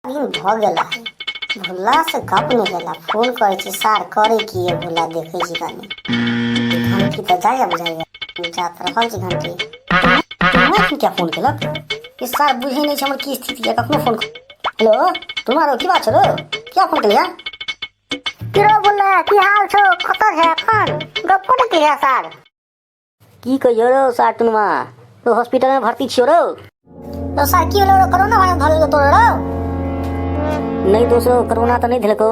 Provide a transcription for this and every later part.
दिन भऽ गेल है भुल्लासँ गप नहि भेला। फोन करै छी सार, करै की ये भुल्ला, देखै छी कनी। घंटी तऽ जाइया बुझाइया, जा तऽ रहल छी घंटी। तुमा किया फोन केलक ई सार? बुझै नहि छै हमर की स्थिति है कखनो फोन। हेलो तुम्हारो, की बात छौ रौ? किया फोन केलिया? की रौ भुल्ला, की हाल छौ? कतऽ है एखन? गप्पो नहि केलिया सार। की कहियो रौ सार टुनमा, तो हॉस्पिटल में भर्ती छियो रौ। तो सार की होलो रौ? कोरोना वायरस धऽ लेलको तोरा रौ? नहीं दोस्त रौ, कोरोना तऽ नहि धेलको।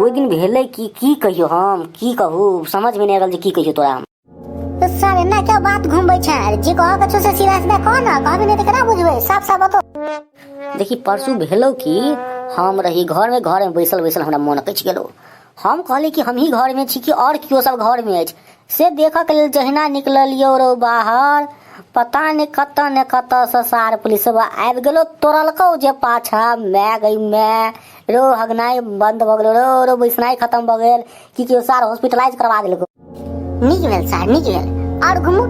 ओहि दिन भेलै की, की कहियो हम, की कहू, समझ में नहि आयल जे की कहियो तोरा हम। तो सार एना क्या बात घुमबै छै? जे कहऽ के छौ से सीधा सीधा कह ना, कहबी नहि तऽ केना बुझबै? साफ साफ बतो। देखी, परसू भेलो कि हम रही घर में, घर में बैसल बैसल हमरा मन अकछि गेलो। हम कहली कि हमही घर में छी कि और केओ सब घर में अछि, से देखऽ के लेल जहिना निकललियौ रौ बाहर, पता नहि कतऽ ने कतऽ से सार पुलिसवा आबि गेलो, तोड़लकौ जे पाछा, माय गई माय रौ, हगनाइ बंद भऽ गेलो रौ, रौ बैसनाइ खतम भऽ गेल। की केओ सार हॉस्पिटलाइज करवा देलकौ। नीक भेल सार, नीक भेल। और घुमू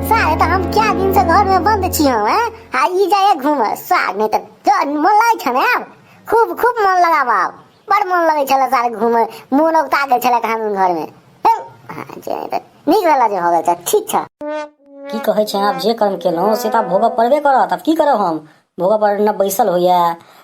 सार, तऽ हम क्या दिन से घर में बंद छी हम हैं, आ ई जाए घूम सार। नहीं तऽ मन लागै छै ने आब? खूब खूब मन लगाब आब। बड़ मन लगै छलै सार घूमे, मोन औगता गेल छलै कहाँ घर में। नीक भेल जे भऽ गेल छै, ठीक छै। की कहै छै, आब जे कर्म केलहुँ से तऽ आब भोगऽ पड़बे करत। आब की करब हम, भोगऽ पड़। न बैसल होइए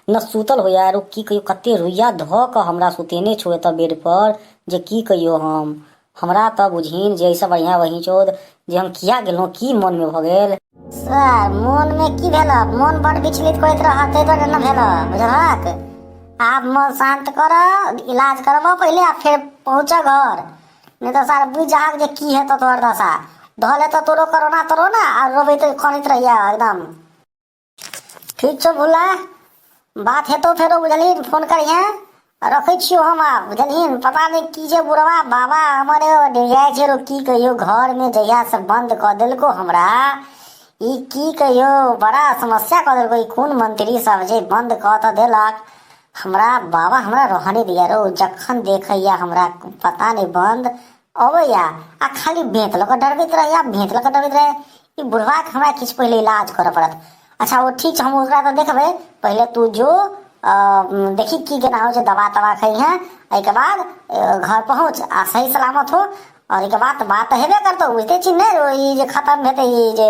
न सुतल होइए। आरो की कहियौ, कते रुइया धऽ कऽ हमरा सुतेने छौ एतऽ बेड पर जे की कहियौ हम। हमरा तऽ बुझिन जे एहिसँ बढ़िआँ वही चोद जे हम किया गेलहुँ, की मोनमे भऽ गेल। सर मोनमे की भेल? मोन बड़ विचलित करैत रहत, ताहि दुआरे ने भेल, बुझलहक? आब मन शान्त कर, इलाज करबऽ पहिले आ फेर पहुँच घर, नहि तऽ सार बुझि जाहक जे की हेतौ तोहर दशा। धऽ लेतौ तोरो कोरोना तोरोना आ रोबैत कनैत रहिया एकदम। ठीक छौ भुला, बात हेतौ फेरो, बुझलही? फोन करिहें, रखै छियौ हम आब, बुझलही? पता नहि की छै बुढ़वा बाबा हमर डिरियाइ छै रौ, की कहियौ। घरमे जहियासँ बन्द कऽ देलकौ हमरा ई, की कहियौ, बड़ा समस्या कऽ देलकौ। ई कोन मंत्री सब जे बन्द कऽ तऽ देलक हमरा बाबा, हमरा रहऽ नहि दैया रौ। जखन देखैया हमरा पता नहि बन्द अबैया आ खाली बेंत लऽ कऽ डरबैत रहैया, बेंत लऽ कऽ डरबैत रहैया। ई बुढ़बाके हमरा किछु पहिले इलाज करऽ पड़त। अच्छा ओ ठीक छै, हम ओकरा तऽ देखबै, पहिले तू जो देखी की केना होइ छै, दवा तवा खइहें, एहिके बाद घर पहुँच आ सही सलामत हो। आओर एहिके बाद बात तऽ हेबे करतौ, बुझिते छी ने? ई जे खतम हेतै, ई जे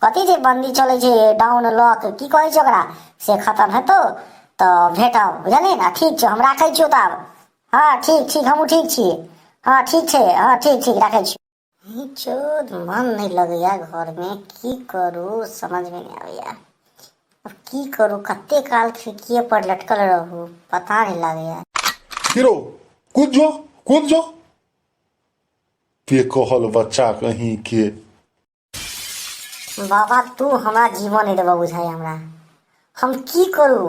कथी जे बन्दी चलै छै, डाउन लॉक की कहै छै ओकरा, से खतम हेतौ तऽ भेटब, बुझलही ने? ठीक छै, हम राखै छियौ तऽ आब। हँ ठीक ठीक, हमहूँ ठीक छी। हँ ठीक छै, हँ ठीक ठीक, राखै छी। चोद मन नहि लगैया घरमे, की करू समझमे नहि आबैया। अब की करू, कते काल खिड़कीए पर लटकल रहू, पता नहि लगैया। की रौ, कूद जो, कूद जो, पे कहल बच्चा कहीं के। बाबा, तू हमरा जीवन नहि देबऽ बुझाइ हमरा, हम की करू?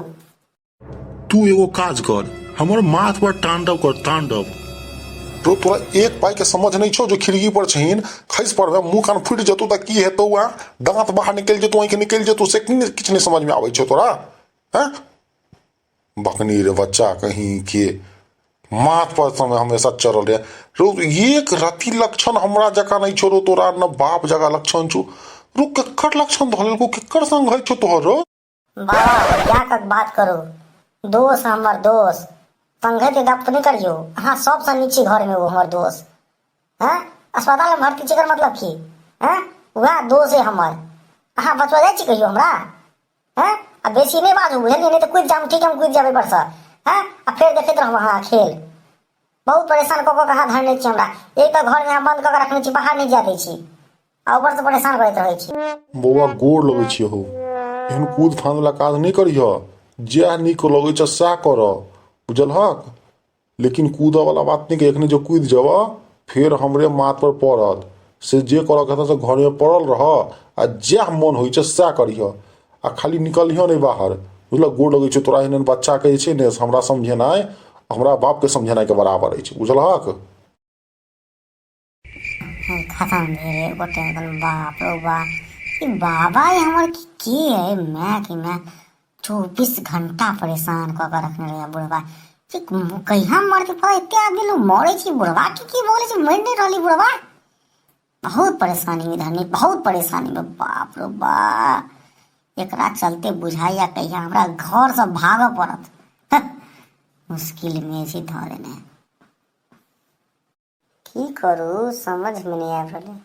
तू एगो काज कर, हमर माथ पर तांडव कर, तांडव। रो तोरा एक पाई के समझ नहीं छौ जो खिड़की पर छहिन, खसि पड़बे, मुंह कान फूटि जेतौ तऽ की हेतौ? आ दांत बाहर निकलि जेतौ, आँखि निकलि जेतौ, से किछु नहीं समझ में आबै छौ तोरा? हैं बकनी रे बच्चा कहीं के, माथ पर समय हमेशा चढ़ल रहे रो। एक रति लक्षण हमरा जकाँ नहीं छौ रो तोरा, न बाप जकाँ लक्षण छौ रो। केकर लक्षण धऽ लेलकौ? केकर संग होइ छौ तोहर रो? बाबा, जा कऽ बात करू। दोस हमर दोस संगे के गप नहि करियौ अहाँ। सबसँ नीक छी घरमे ओ हमर दोस। हँ, अस्पतालमे भर्ती छै, एकर मतलब की? हँ, वएह दोस है हमर। अहाँ बचबऽ जाइ छी कहियो हमरा? हँ, आ बेसी नहि बाजू, बुझलियै? नहि तऽ कुदि जाम। ठीक, हम कुदि जाबै परसँ। हँ, आ फेर देखैत रहब अहाँ खेल। बहुत परेशान कऽ कऽ के अहाँ धरने छी हमरा। एक तऽ घरमे अहाँ बन्द कऽ के रखने छी, बाहर नहि जाय दै छी, आ ऊपरसँ परेशान करैत रहै छी। बौआ, गोर लगै छी हौ, एहन कूद फान वाला काज नहि करिह। जएह नीक लगै छ सएह कर, बुझलहक? लेकिन कूदऽ वाला बात नहि। एखने जो कूदि जेबह, फेर हमरे माथ पर पड़त। से जे करऽ के हेतऽ से घरमे पड़ल रह आ जएह मन होइ छै सएह करिह, आ खाली निकलिह नहि बाहर, बुझलक? गोर लगै छै तोरा। एहन एहन बच्चाके जे छै ने हमरा समझेनाइ हमरा बापके समझेनाइके बराबर अछि, बुझलहक? खतम भेल एगो टेंशन। बाप रो बाप, ई बाबा ई हमर की है? माय की माय, 24 घंटा परेशान कऽ के रखने रहे बुढ़बा। कहिया मरते पता? एते आदमी लोग मरे छी, बुढ़बा के की बोले छी? मरि नहीं रहली बुढ़बा। बहुत परेशानी में धरनी, बहुत परेशानी में। बाप रो बाप, एकरा चलते बुझाइया कहिया हमरा घर से भागऽ पड़त। मुश्किलमे छी धऽ देने। की करू, समझमे नहि आबि रहलै।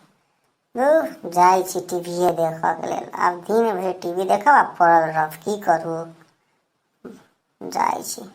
धुः, जाइ छी टीवीए देखऽके लेल। आब दिन भरि टीवी देखब आ पड़ल रहब। की करू, जाइ छी।